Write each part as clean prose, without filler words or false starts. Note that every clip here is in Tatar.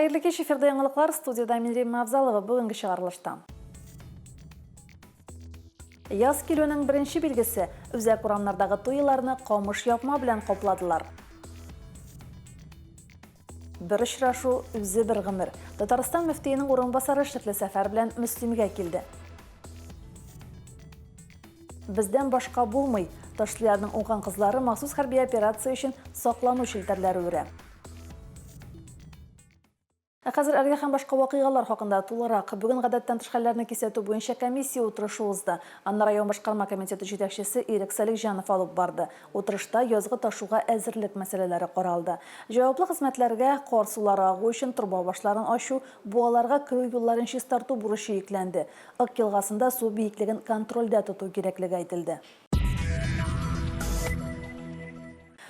Хәерле кич, эфирда яңалыклар, студиядә мин Римма Авзалова, бүгенге чыгарылышта. Яз килүнең беренче билгесе, үзәк урамнардагы туйларны камыш япма белән капладылар. Бер очрашу, үзе бер гомер. Татарстан мөфтиенең урынбасары эшлекле сәфәр белән Мөслимгә килде. Бездән башка булмый. Ташлыярның уңган кызлары махсус хәрби операция өчен саклану челтәрләре үрә. Ә хәзер әлеге һәм башка вакыйгалар хакында тулырак. Бүген гадәттән тыш хәлләрне кисәтү буенча комиссия утырышы узды. Аны район башкарма комитеты җитәкчесе Ирек Салихҗанов алып барды. Утырышта язгы ташуга әзерлек мәсьәләләре каралды. Җаваплы хезмәтләргә кар сулары агу өчен торба башларын ачу, буаларга керү юлларын чистарту бурычы йөкләнде. Ык елгасында су биеклеген контрольдә тоту кирәклеге әйтелде.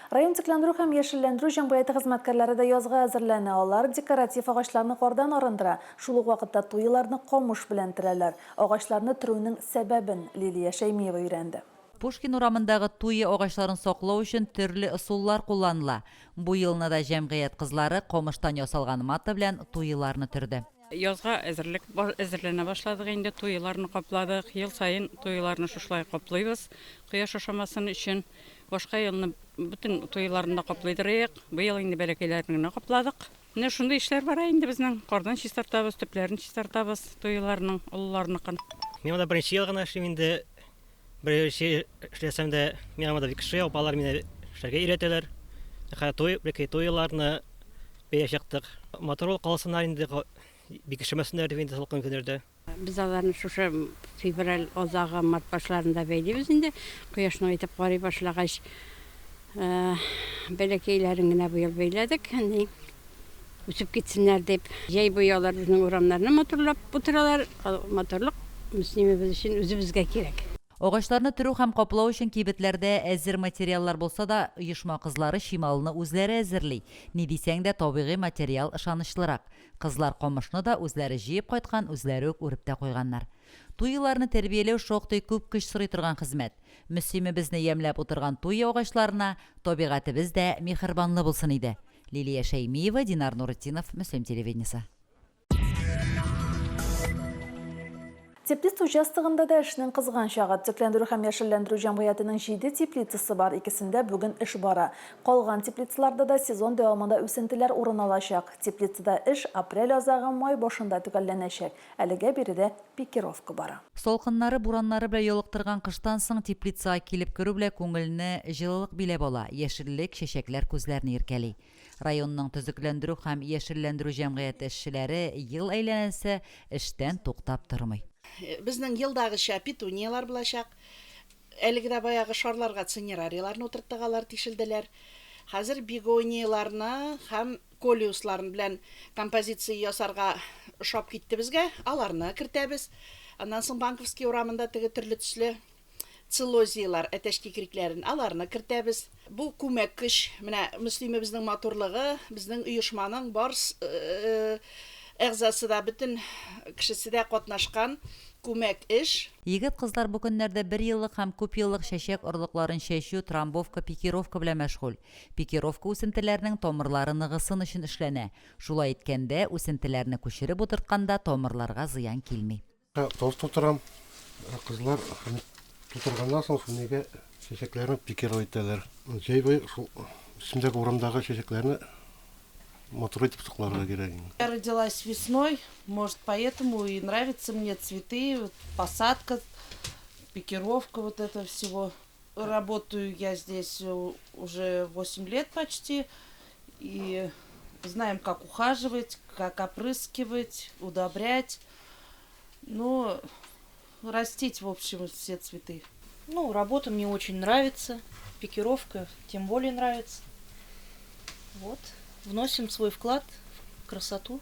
Район төзекләндерү һәм яшелләндерү җәмгыяте хезмәткәрләре дә язга әзерләнә. Алар декоратив агачларны кардан арындыра, шул ук вакытта туеларны камыш белән терәләр. Агачларны төрүнең сәбәбен Лилия Шәймиева өйрәнде. Пушкин урамындагы туя агачларын саклау өчен төрле ысуллар кулланыла. Бу елны да җәмгыять кызлары камыштан ясалган мата белән туеларны төрде. Язга әзерлек әзерләнә башладык инде, туеларны капладык. Ел саен туеларны шушылай каплыйбыз, кояш ашамасын өчен. Башка елны бөтен туеларны да каплыйдыр идек. Быел инде бәләкәйләрен генә капладык. Менә шундый эшләр бара инде безнең. Кардан чистартабыз, төпләрен чистартабыз туеларның, олыларныкын. Мин монда беренче ел гына эшлим инде. Беренче эшләсәм дә, миңа монда бик ошый, апалар мине эшләргә өйрәтәләр. Хәзер туй, бәләкәй туеларны бәя чыктык. Матур булып калсыннар инде, бик өшемәсеннәр дип инде салкын көннәрдә. Без аларны шушы февраль азагы, март башларында бәйлибез инде. Кояш нык итеп карый башлагач, бәләкәйләрен генә быел бәйләдек. Ни, үсеп китсеннәр дип. Җәй буе алар безнең урамнарны матурлап утыралар. Матурлык Мөслимебез өчен үзебезгә кирәк. Агачларны төрү һәм каплау өчен кибетләрдә әзер материаллар булса да, оешма кызлары чималны үзләре әзерли. Ни дисәң дә, табигый материал ышанычлырак. Кызлар камышны да үзләре җыеп кайткан, үзләре үк үреп тә куйганнар. Туеларны тәрбияләү шактый күп көч сорый торган хезмәт. Мөслимебезне ямьләп утырган туя агачларына табигатебез дә миһербанлы булсын иде. Лилия Шәймиева, Динар Нуретдинов, Мөслим телевидениесе. Теплица участогында да эшнең кызган чагы. Төзекләндерү һәм яшелләндерү җәмгыятенең җиде теплицасы бар, икесендә бүген эш бара. Калган теплицаларда да сезон дәвамында үсентеләр урын алачак. Теплицада эш апрель азагы, май башында төгәлләнәчәк. Әлегә биредә пикировка бара. Салкыннары, бураннары белән ялыктырган кыштан соң теплицага килеп керү белән күңелне җылылык биләп ала, яшеллек, чәчәкләр күзләрне иркәли. Районның төзекләндерү һәм яшелләндерү җәмгыяте эшчеләре ел әйләнәсе эштән туктап тормый. Безнең елдагыча петунияләр булачак. Әлеге дә баягы шарларга цинерарийларны утырттык, алар тишелделәр. Хәзер бегонияләрне һәм колиусларын белән композиция ясарга ошап китте безгә, аларны кертәбез. Аннан соң Банковский урамында теге төрле төсле Целлозияләр, әтәч кикрикләрен, аларны кертәбез. Бу күмәк көч. Менә Мөслимебезнең матурлыгы, безнең оешманың бар әгъзасы да, бөтен кешесе дә катнашкан күмәк эш. Егет-кызлар бу көннәрдә берьеллык һәм күпьеллык чәчәк орлыкларын чәчү, трамбовка, пикировка белән мәшгуль. Пикировка үсентеләрнең тамырлары ныгысын өчен эшләнә. Шулай иткәндә, үсентеләрне күчереп утыртканда тамырларга зыян килми. Таз тутырам. Кызлар тутырганнан соң шул нигә чәчәкләрне пикировать итәләр. Җәй буе шул өстендәге урамдагы чәчәкләрне матур итеп сакларга кирәк инде. Я родилась весной, может, поэтому и нравятся мне цветы, посадка, пикировка вот этого всего. Работаю я здесь уже 8 лет почти, и знаем, как ухаживать, как опрыскивать, удобрять. Ну, растить, в общем, все цветы. Ну, работа мне очень нравится, пикировка тем более нравится. Вот, вносим свой вклад в красоту.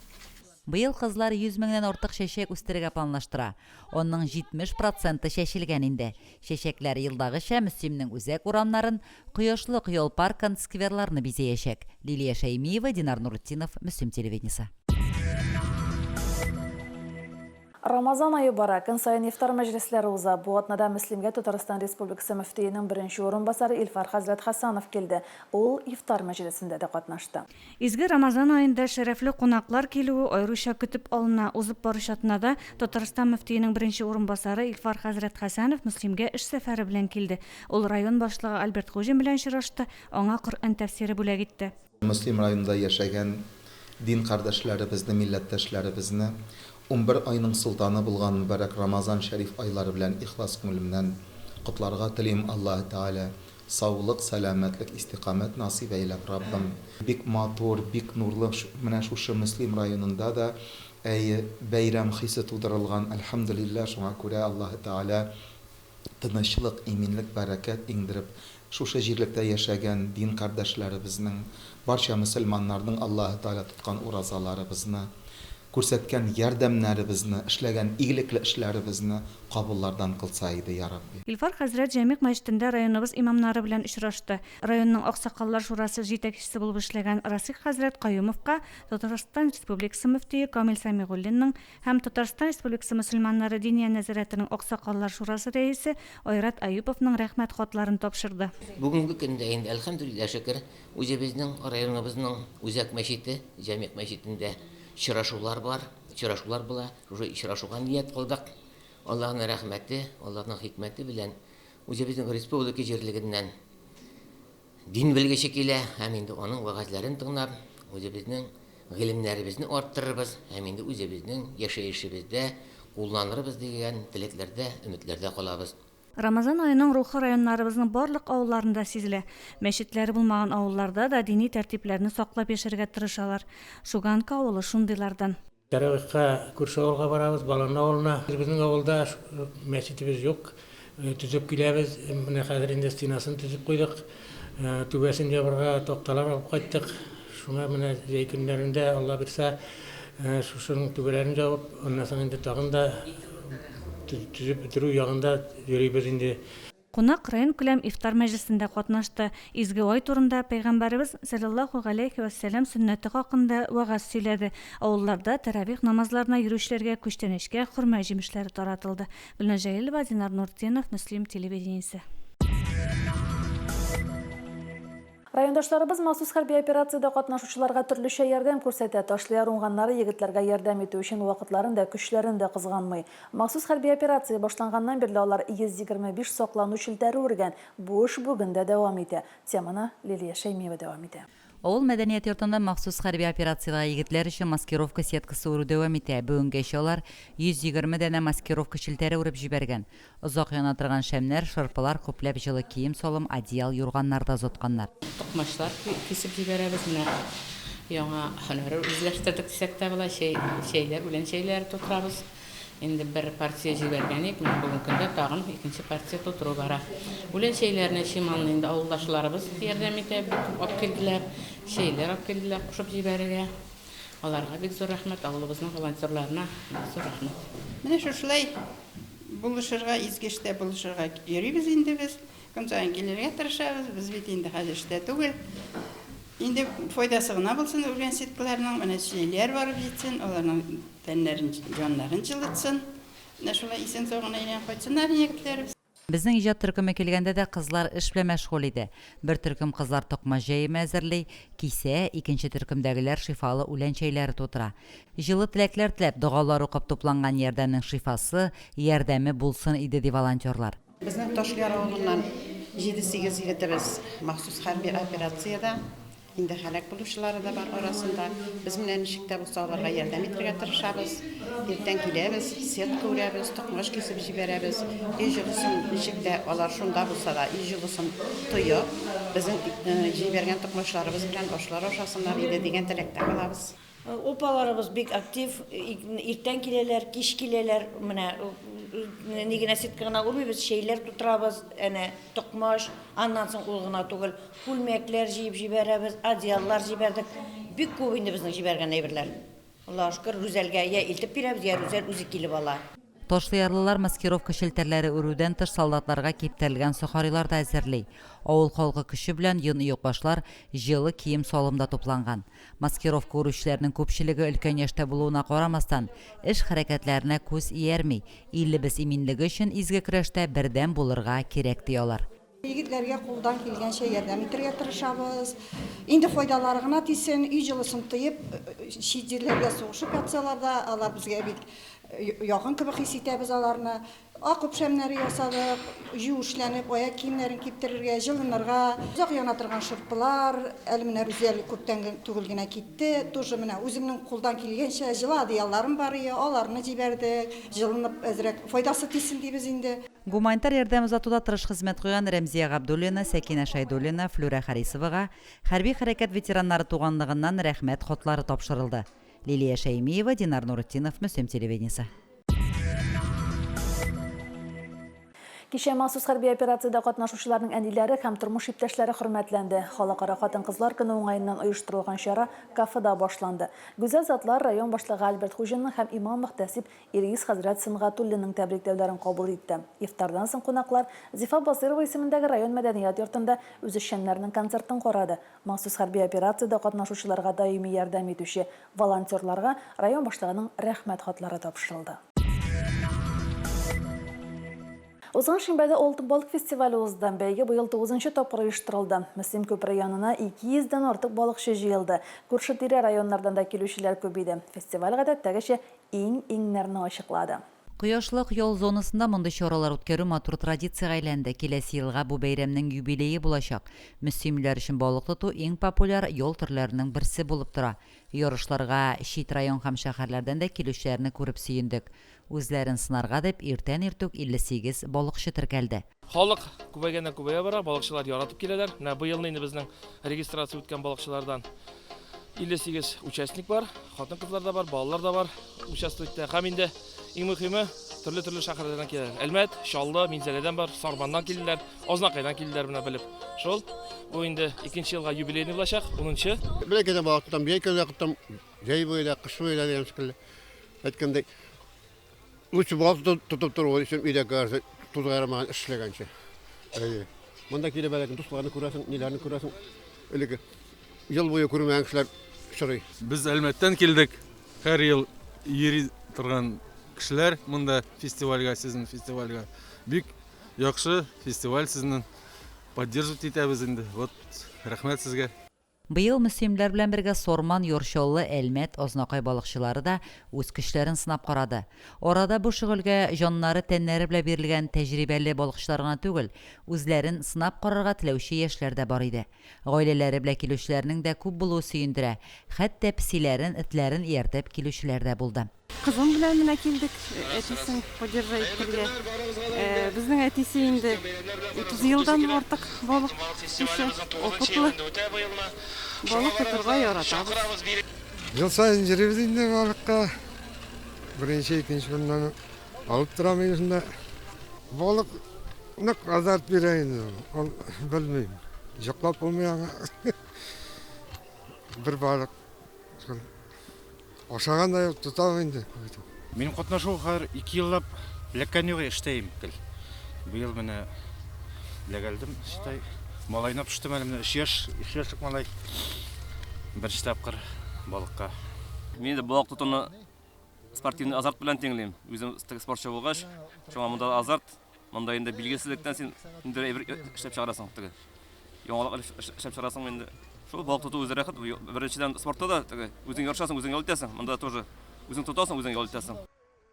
Быел кызлар 100 меңнән артык чәчәк үстерергә планлаштыра. Аның 70 проценты чәчелгән инде. Чәчәкләр елдагыча Мөслимнең үзәк урамнарын, Кояшлык ял паркын, скверларны бизәячәк. Лилия Шәймиева, Динар Нуретдинов, Мөслим телевидениесе. Рамазан ае бара, көн саен ифтар мәҗлесләре уза. Бу атнада Мөслимгә Татарстан Республикасы мөфтиенең беренче урынбасары Илфар хәзрәт Хәсанов килде. Ул ифтар мәҗлесендә дә катнашты. Изге Рамазан аенда шәрәфле кунаклар килүе аеруча көтеп алына. Узып баручы атнада Татарстан мөфтиенең беренче урынбасары Илфар хәзрәт Хәсәнов Мөслимгә эш сәфәре белән килде. Ул район башлыгы Альберт Хуҗин белән очрашты, аңа Коръән тәфсире бүләк итте. Мөслим районында яшәгән дин кардәшләребезне, милләттәшләребезне 11 айның солтаны булган мөбарәк Рамазан шәриф айлары белән ихлас күңелемнән котларга телим. Аллаһы Тәгалә саулык, сәламәтлек, истикамәт насыйп әйләп, Раббым. Бик матур, бик нурлы менә шушы Мөслим районында да, әйе, бәйрәм хисе тудырылган, әлхәмдүлилләһ, шуңа күрә Аллаһы Тәгалә тынычлык, иминлек, бәрәкәт иңдереп, шушы җирлектә яшәгән дин кардәшләребезнең, барча мөселманнарның Аллаһы Тәгалә тоткан уразаларыбызны, күрсәткән ярдәмнәребезне, эшләгән игелекле эшләребезне кабуллардан кылса иде, йа Рабби. Илфар хәзрәт Җәмигъ мәчетендә районыбыз имамнары белән очрашты. Районның Аксакаллар шурасы җитәкчесе булып эшләгән Расих хәзрәт Каюмовка Татарстан Республикасы мөфтие Камил Сәмигуллинның Һәм Татарстан Республикасы мөселманнары Диния нәзарәтенең Аксакаллар шурасы рәисе Айрат Аюповның Рәхмәт хатларын тапшырды. Бүгенге көндә инде, әлхәмдүлилләһ, шөкер, үзебезнең районыбызның үзәк мәчете, Җәмигъ мәчетендә очрашулар бар, очрашулар була. Шушы очрашуга ният кылдык. Аллаһның рәхмәте, Аллаһның хикмәте белән үзебезнең республика җирлегеннән Дин белгече килә һәм инде аның вәгазьләрен тыңлап, үзебезнең гыйлемнәребезне арттырырбыз һәм инде үзебезнең яшәешебездә кулланырбыз дигән теләкләрдә, өметләрдә калабыз. Рамазан аеның рухы районнарыбызның барлык авылларында сизелә. Мәчетләре булмаган авылларда да дини тәртипләрне саклап яшәргә тырышалар. Шуганка авылы шундыйлардан. Тәравихка күрше авылга барабыз, Баланлы авылына. Безнең авылда мәчетебез юк, төзеп киләбез. Менә хәзер инде стенасын төзеп куйдык. Түбәсен ябырга такталар алып кайттык. Шуңа менә җәй көннәрендә, Алла бирса, шушының түбәләрен ябып, аннан соң инде тагын да төзеп бетерү ягында йөрибез инде. Кунак районкүләм ифтар мәҗлесендә катнашты, изге ай турында, Пәйгамбәребез, салләллаһу галәйһи вә сәлләм, сөннәте хакында вәгазь сөйләде, авылларда тәравих намазларына йөрүчеләргә күчтәнәчкә хөрмә җимешләре таратылды. Гөлназ Җәлилова, Динар Нуртдинов, Мөслим телевидениесе. Райондашларыбыз махсус хәрби операциядә катнашучыларга төрлечә ярдәм күрсәтә. Ташлыяр уңганнары егетләргә ярдәм итү өчен вакытларын да, көчләрен дә кызганмый. Махсус хәрби операция башланганнан бирле алар 125 саклану челтәре үргән. Бу эш бүген дә дәвам итә. Теманы Лилия Шәймиева дәвам итә. Авыл мәдәният йортында махсус хәрби операциядәге егетләр өчен маскировка сеткасы үрү дәвам итә. Бүгенгәчә алар 120 данә маскировка челтәре үреп җибәргән. Озак яна торган шәмнәр, шырпылар, күпләп җылы кием-салым, одеял, юрганнар да озатканнар. Токмачлар кисеп җибәрәбез. Менә яңа һөнәр үзләштердек дисәк тә була. Чәй, чәйләр, үлән чәйләре тутырабыз. Инде бер партия җибәргән идек, менә бүгенге көндә тагын икенче партия тутыру бара. Үлән чәйләренә чималны инде авылдашларыбыз ярдәм итә, бик күп алып килделәр. Чәйләр алып килделәр кушып җибәрергә. Аларга бик зур рәхмәт, авылыбызның волонтерларына бик зур рәхмәт. Менә шушылай Булышырга, изге эштә булышырга йөрибез инде без. Көн саен килергә тырышабыз. Без бит инде хәзер эштә түгел. Инде файдасы гына булсын үргән сеткаларның, менә чәйләр барып җитсен, аларның тәннәрен, җаннарын җылытсын. Менә шулай исән-сау гына әйләнеп кайтсыннар егетләребез. Безнең иҗат төркеме килгәндә дә кызлар эш белән мәшгуль иде. Бер төркем кызлар токмач җәеме әзерли, кисә, икенче төркемдәгеләр шифалы үлән чәйләре тутыра. Җылы теләкләр теләп, догалар укып тупланган ярдәмнең шифасы, ярдәме булсын иде, ди волонтерлар. Безнең Ташлыяр авылыннан җиде-сигез егетебез махсус хәрби операциядә. Инде һәлак булучылары да бар арасында. Без менә ничек тә булса аларга ярдәм итәргә тырышабыз. Иртән киләбез, сетка үрәбез, токмач кисеп җибәрәбез. Өй җылысын ничек тә алар шунда булса да, өй җылысын тоеп, безнең җибәргән токмачларыбыз белән ашлар ашасыннар иде дигән теләктә калабыз. Апаларыбыз бик актив, иртән киләләр, кич киләләр. Менә ни генә сетка гына үрмибез, чәйләр тутырабыз, әнә токмач, аннан соң ул гына түгел, күлмәкләр җыеп җибәрәбез, одеяллар җибәрдек. Бик күп инде безнең җибәргән әйберләр. Аллага шөкер, Рүзәлгә я илтеп бирәбез, я Рүзәл үзе килеп ала. Ташлыярлылар маскировка челтәрләре үрүдән тыш солдатларга киптерелгән сохарилар да әзерли. Авыл халкы көче белән йон оекбашлар, җылы кием-салым да тупланган. Маскировка үрүчеләрнең күпчелеге өлкән яшьтә булуына карамастан, эш-хәрәкәтләренә күз иярми, илебез иминлеге өчен изге көрәштә бердәм булырга кирәк, ди алар. Егетләргә кулдан килгәнчә ярдәм итәргә тырышабыз. Инде файдалары гына тисен, өй җылысын тоеп, чит җирләргә сугышып ятсалар да, алар безгә бик якын кебек хис итәбез аларны. Окоп шәмнәре ясадык, юешләнеп, аяк киемнәрен киптерергә, җылынырга. Озак яна торган шырпылар, әле менә Рүзәл күптән түгел генә китте, тоже менә үземнең кулдан килгәнчә җылы одеялларым бар ие, аларны җибәрдек, җылынып әзрәк файдасы тисен дибез инде. Гуманитар ярдәм озатуда тырыш хезмәт куйган Рәмзия Габдуллина, Сәкинә Шәйдуллина, Флүрә Харисовага хәрби хәрәкәт ветераннары туганлыгыннан Рәхмәт хатлары тапшырылды. Лилия Шәймиева, Динар Нуретдинов, Мөслим телевидениесе. Кичә махсус хәрби операциядә катнашучыларның әниләре һәм тормыш иптәшләре хөрмәтләнде. Халыкара хатын-кызлар көне уңаеннан оештырылган чара кафеда башланды. Гүзәл затлар район башлыгы Альберт Хуҗинның һәм имам-мөхтәсиб Илгиз хәзрәт Сөнгатуллинның тәбрикләүләрен кабул итте. Ифтардан соң кунаклар Зифа Басыйрова исемендәге район мәдәният йортында үзешчәннәрнең концертын карады. Махсус хәрби операциядә катнашучыларга даими ярдәм итүче волонтерларга район башлыгының Рәхмәт хатлары тапшырылды. Узган шимбәдә Алтын балык фестивале узды. Бәйге быел тугызынчы тапкыр оештырылды. Мөслим күпере янына 200 дән артык балыкчы җыелды. Күрше-тирә районнардан да килүчеләр күп иде. Фестиваль гадәттәгечә иң-иңнәрне ачыклады. Кояшлык ял зонасында мондый чаралар үткәрү матур традициягә әйләнде. Киләсе елга бу бәйрәмнең юбилее булачак. Мөслимлеләр өчен балык тоту иң популяр ял төрләренең берсе булып тора. Ярышларга чит район һәм шәһәрләрдән дә килүчеләрне күреп сөендек. Үзләрен сынарга дип иртән-иртүк 58 балыкчы теркәлде. Халык күбәйгәннән күбәя бара, балыкчылар яратып киләләр. Менә быелны инде безнең регистрация үткән балыкчылардан 58 участник бар. Хатын-кызлар да бар, балалар да бар участвовать итә. Һәм инде иң мөһиме, төрле-төрле шәһәрләрдән киләләр. Әлмәт, Чаллы, Минзәләдән бар, Сарманнан килделәр, Азнакайдан килделәр менә белеп. Шул. Бу инде икенче елга юбилейный булачак, унынчы. Бер көнне балык тотам, җәй көне дә тотам, җәй буе да, кыш буе да дигән шикелле. Әйткәндәй, Лучше балык тотып тору өчен өйдә кажется, тузга ярамаган эш эшләгәнче. Әйе. Монда килеп әле дусларны күрәсең, ниләрне күрәсең. Элеке ел буе күрмәгән кешеләр очрый. Без Әлмәттән килдек. Һәр ел йөри торган кешеләр монда фестивальгә, сезнең фестивальгә. Бик яхшы фестиваль сезнең. Поддерживать итәбез инде. Вот, рәхмәт сезгә. Быел мөслимләр белән бергә Сорман, Яр Чаллы, Әлмәт, Азнакай балыкчылары да үз көчләрен сынап карады. Арада бу шөгыльгә җаннары-тәннәре белән бирелгән тәҗрибәле балыкчылар гына түгел, үзләрен сынап карарга теләүче яшьләр дә бар иде. Гаиләләре белән килүчеләрнең дә күп булуы сөендерә, хәтта песиләрен, этләрен ияртеп килүчеләр дә булды. Кызым белән менә килдек, әтисен поддержать итәргә. Безнең әтисе инде 30 елдан артык балык тотучы, опытлы. Балык тотырга яратабыз. Ел саен йөрибез инде балыкка. Беренче, икенче көннән алып торам инде шунда. Балык нык азарт бирә инде ул. Белмим, йоклап булмый аңа. Бер балык шул Ашаган да юк, тотам инде. Минем катнашу хәзер ике еллап эләккән юк, эштәем гел. Быел менә эләгәлдем, считай. Малайны пыштым әле менә өч яшь, өч яшьлек малай. Беренче тапкыр балыкка. Мин инде балык тотуны спортивный азарт белән тиңлим. Үзем спортчы булгач, шуңа монда азарт, Монда инде билгесезлектән син ниндидер әйбер эшләп чыгарасың теге. Яңалык эшләп чыгарасың инде. Шул балык тоту үзе рәхәт. Беренчедән спортта да теге үзең ярышасың, үзең ял итәсең. Монда тоже үзең тотасың, үзең ял итәсең.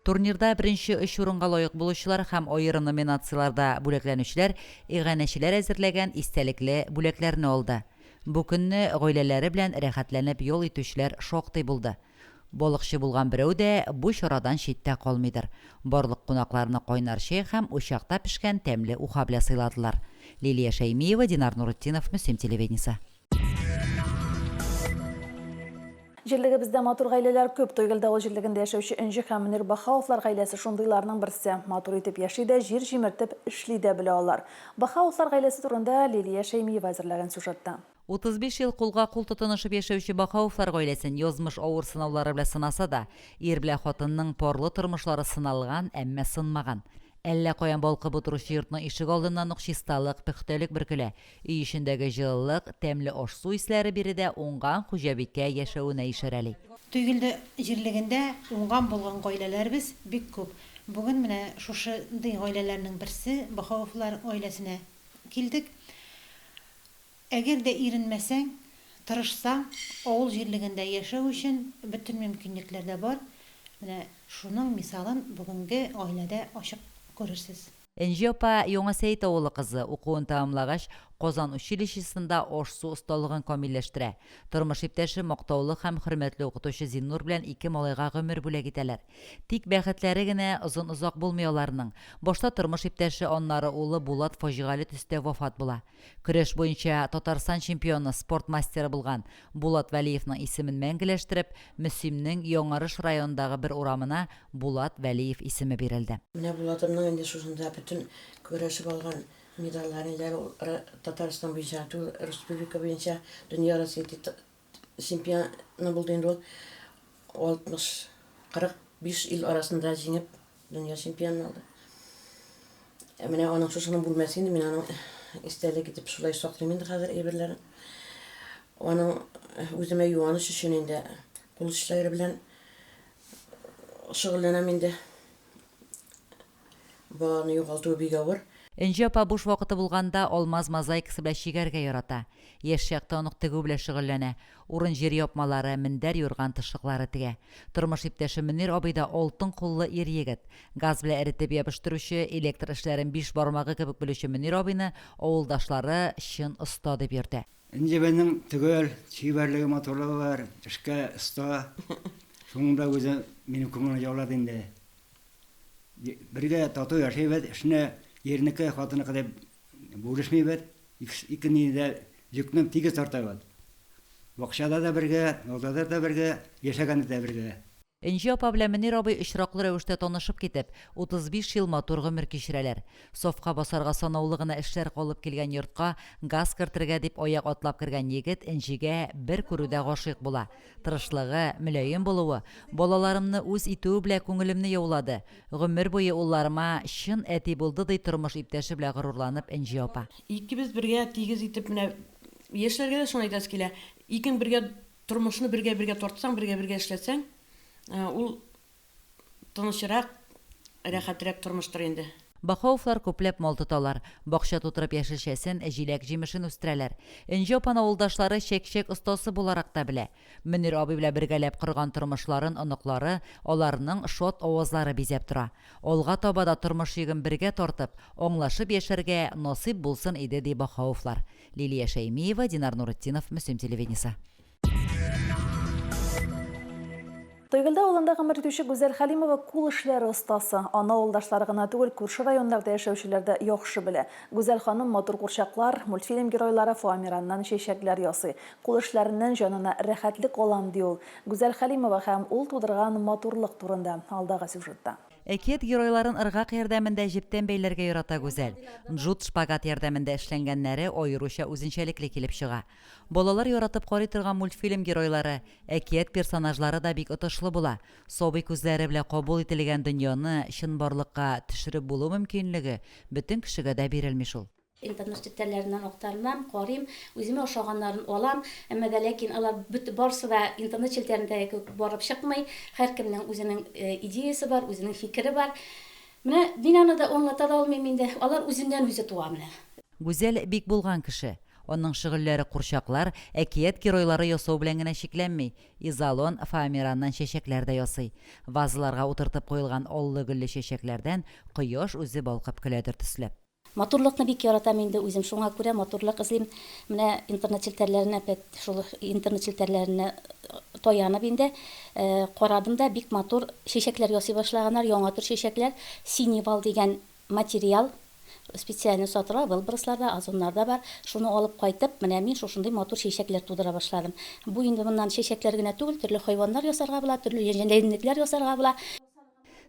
Турнирда беренче өч урынга лаек булучылар һәм аерым номинацияләрдә бүләкләнүчеләр иганәчеләр әзерләгән истәлекле бүләкләрне алды. Бу көнне гаиләләре белән рәхәтләнеп ял итүчеләр шактый булды. Балыкчы булган берәү дә бу чарадан читтә калмыйдыр. Барлык кунакларны кайнар чәй һәм учакта пешкән тәмле уха белән сыйладылар. Лилия Шәймиева, Динар Нуретдинов, Мөслим телевидениесе. Җирлегебездә матур гаиләләр күп. Тойгелде авыл җирлегендә яшәүче Энҗе һәм Мөнир Баһауовлар гаиләсе шундыйларның берсе. Матур итеп яши дә, җир җимертеп эшли дә белә алар. Баһауовлар гаиләсе турында Лилия Шәймиева әзерләгән сюжетта. 35 ел кулга-кул тотынышып яшәүче Баһауовлар гаиләсен язмыш авыр сынаулары белән сынаса да, ир белән хатынның парлы тормышлары сыналган, әмма сынмаган. Әллә каян балкып утыручы йортның ишек алдыннан ук чисталык, пөхтәлек бөркелә. Өй эчендәге җылылык, тәмле аш-су исләре биредә уңган хуҗабикә яшәвенә ишарәли. Тойгелде җирлегендә уңган-булган гаиләләребез бик күп. Бүген менә шушындый гаиләләрнең берсе, Баһауовлар гаиләсенә килдек. Әгәр дә иренмәсәң, тырышсаң, авыл җирлегендә яшәү өчен бөтен мөмкинлекләр дә бар. Менә шуның мисалын бүгенге гаиләдә ачык күрерсез. Энҗе апа Яңа Сәет авылы кызы, укуын тәмамлагач, Казан училищесында аш-су осталыгын камилләштерә. Тормыш иптәше, мактаулы һәм хөрмәтле укытучы Зиннур белән ике малайга гомер бүләк итәләр. Тик бәхетләре генә озын-озак булмый аларның. Башта тормыш иптәше, аннары улы Булат фаҗигале төстә вафат була. Көрәш буенча Татарстан чемпионы, спорт мастеры булган Булат Вәлиевның исемен мәңгеләштереп, Мөслимнең Яңарыш районындагы бер урамына Булат Вәлиев исеме бирелде. Менә Булатымның инде шушында бөтен көрәшеп алган медальләре, ниләре, ул Татарстан буенча түгел, республика буенча, дөнья Россия чемпионы булды инде ул. 60, 45 ил арасында җиңеп, дөнья чемпионын алды. Ә менә аның шушының бүлмәсе инде, мин аның истәлек итеп шулай саклыйм инде хәзер әйберләрен. Аның үземә юаныч өчен инде кул эшләре белән шөгыльләнәм инде. Баланы югалтуы бик авыр. Энҗе апа буш вакыты булганда алмаз мозаикасы белән чигәргә ярата. Яшь чактан ук тегү белән шөгыльләнә. Урын-җир япмалары, мендәр-юрган тышлыклары тегә. Тормыш иптәше Мөнир абый да алтын куллы ир-егет. Газ белән эретеп ябыштыручы, электр эшләрен биш бармагы кебек белүче Мөнир абыйны авылдашлары чын оста дип йөртә. Энҗебезнең төгәл, чибәрлеге, матурлыгы бар, эшкә оста. Шуның да үзе минем күңелне яулады инде. Бергә тату яшибез, эшне ирнеке, хатыныкы дип бүлешмибез. Икене дә йөкне тигез тартабыз. Бакчада да бергә, алда да бергә, яшәгәндә дә бергә. Энҗе апа белән Мөнир абый очраклы рәвештә танышып китеп, 35 ел матур гомер кичерәләр. Сафка басарга санаулы гына эшләр калып килгән йортка газ кертергә дип аяк атлап кергән егет Энҗегә бер күрүдә гашыйк була. Тырышлыгы, мөлаем булуы, балаларымны үз итүе белән күңелемне яулады. Гомер буе улларыма чын әти булды, ди тормыш иптәше белән горурланып Энҗе апа. Икебез бергә тигез итеп менә яшьләргә дә шуны әйтәсе килә, икең бергә тормышны бергә-бергә тартсаң, бергә-бергә эшләсәң, ул Тынычрак, рәхәтрәк тормыштыр инде. Бахауовлар күпләп мал тоталар, бакча тутырып яшелчәсен, җиләк-җимешен үстерәләр. Энҗе апаны авылдашлары чәк-чәк остасы буларак та белә. Мөнир абый белән бергәләп корган тормышларын оныклары, аларның шат авазлары бизәп тора. Алга таба да тормыш йөген бергә тартып, аңлашып яшәргә насыйп булсын иде, ди Бахауовлар. Лилия Шәймиева, Динар Нуретдинов, Мөслим телевидениесе. Тойгелде авылында гомер итүче Гүзәл Хәлимова кул эшләре остасы. Аны авылдашлары гына түгел, күрше районнарда яшәүчеләр дә яхшы белә. Гүзәл ханым матур курчаклар, мультфильм геройлары фоамираннан чәчәкләр ясый. Кул эшләреннән җанына рәхәтлек алам, ди ул. Гүзәл Хәлимова һәм ул тудырган матурлык турында, алдагы сюжетта. Әкият геройларын ыргак ярдәмендә җептән бәйләргә ярата Гүзәл. Джут шпагат ярдәмендә эшләнгәннәре аеруча үзенчәлекле килеп чыга. Балалар яратып карый торган мультфильм геройлары, әкият персонажлары да бик отышлы була. Сабый күзләре белән кабул ителгән дөньяны чынбарлыкка төшереп булу мөмкинлеге бөтен кешегә дә бирелми шул. Интернет челтәрләреннән актарынам, карыйм, үземә ошаганнарын алам, әмма дә ләкин алар бөт барысы да интернет челтәрендәге кебек барып чыкмый. Һәркемнең үзенең идеясе бар, үзенең фикере бар. Менә мин аны да аңлата да алмыйм инде. Алар үзеннән-үзе туа менә. Гүзәл бик булган кеше. Аның шөгыльләре курчаклар, әкият геройлары ясау белән генә чикләнми, изолон, фоамираннан чәчәкләр дә ясый. Вазаларга утыртып куелган аллы-гөлле чәчәкләрдән кояш үзе балкып көләдер төсле. Матурлыкны бик яратам инде үзем, шуңа күрә матурлык эзлим. Менә интернет челтәрләренә опять шул интернет челтәрләренә таянып инде карадым да, бик матур чәчәкләр ясый башлаганнар, яңа төр чәчәкләр, синевал дигән материал. Специально сатыла, Вэлбросларда, Озоннарда бар. Шуны алып кайтып, менә мин шушындый матур чәчәкләр тудыра башладым. Бу инде моннан чәчәкләр генә түгел, төрле хайваннар ясарга була, төрле җәнлекләр ясарга була.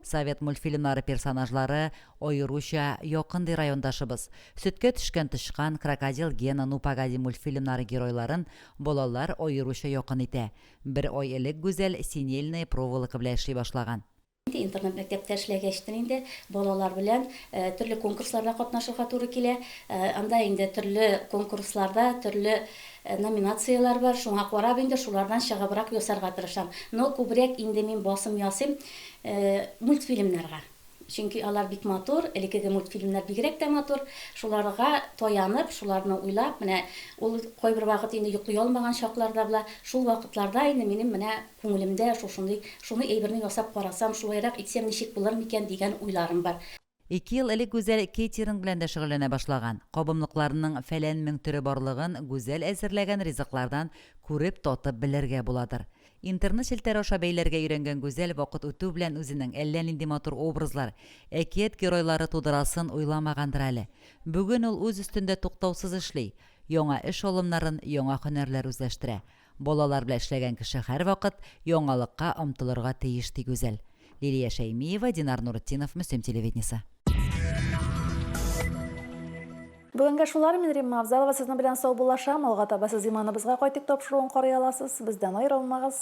Совет мультфильмнары персонажлары аеруча якын, ди райондашыбыз. Сөткә төшкән тычкан, Крокодил Гена, Ну погоди мультфильмнары геройларын балалар аеруча якын итә. Бер ай элек Гүзәл синельная проволока белән эшли башлаган. Инде интернат мәктәптә эшләгәчтен инде балалар белән төрле конкурсларда катнашырга туры килә. Анда инде төрле конкурсларда төрле номинацияләр бар, шуңа карап инде шулардан чыгыбрак ясарга тырышам. Но күбрәк инде мин басым ясыйм мультфильмнарга. Чөнки алар бик матур, элеккеге мультфильмнар бигрәк тә матур. Шуларга таянып, шуларны уйлап, менә ул кайбер вакыт инде йоклый алмаган чаклар да була. Шул вакытларда инде минем менә күңелемдә шушындый, шуны әйберне ясап карасам, шулайрак итсәм ничек булыр микән дигән уйларым бар. Ике ел элек Гүзәл кейтеринг белән дә шөгыльләнә башлаган. Кабымлыкларның фәлән мең төре барлыгын Гүзәл әзерләгән ризыклардан күреп, татып белергә буладыр. Интернет челтәре аша бәйләргә өйрәнгән Гүзәл вакыт үтү белән үзенең әллә нинди матур образлар, әкият геройлары тудырасын уйламагандыр әле. Бүген ул үз өстендә туктаусыз эшли, яңа эш алымнарын, яңа һөнәрләр үзләштерә. Балалар белән эшләгән кеше һәрвакыт яңалыкка омтылырга тиеш, ди Гүзәл. Лилия Шәймиева, Динар Нуретдинов, Мөслим телевидениесе. Бүгенгә шулар, мин Римма Авзалова сезнең белән саубуллашам. Алга таба сез Иманыбызга кайтыйк тапшыруын карый аласыз. Бездән аерылмагыз.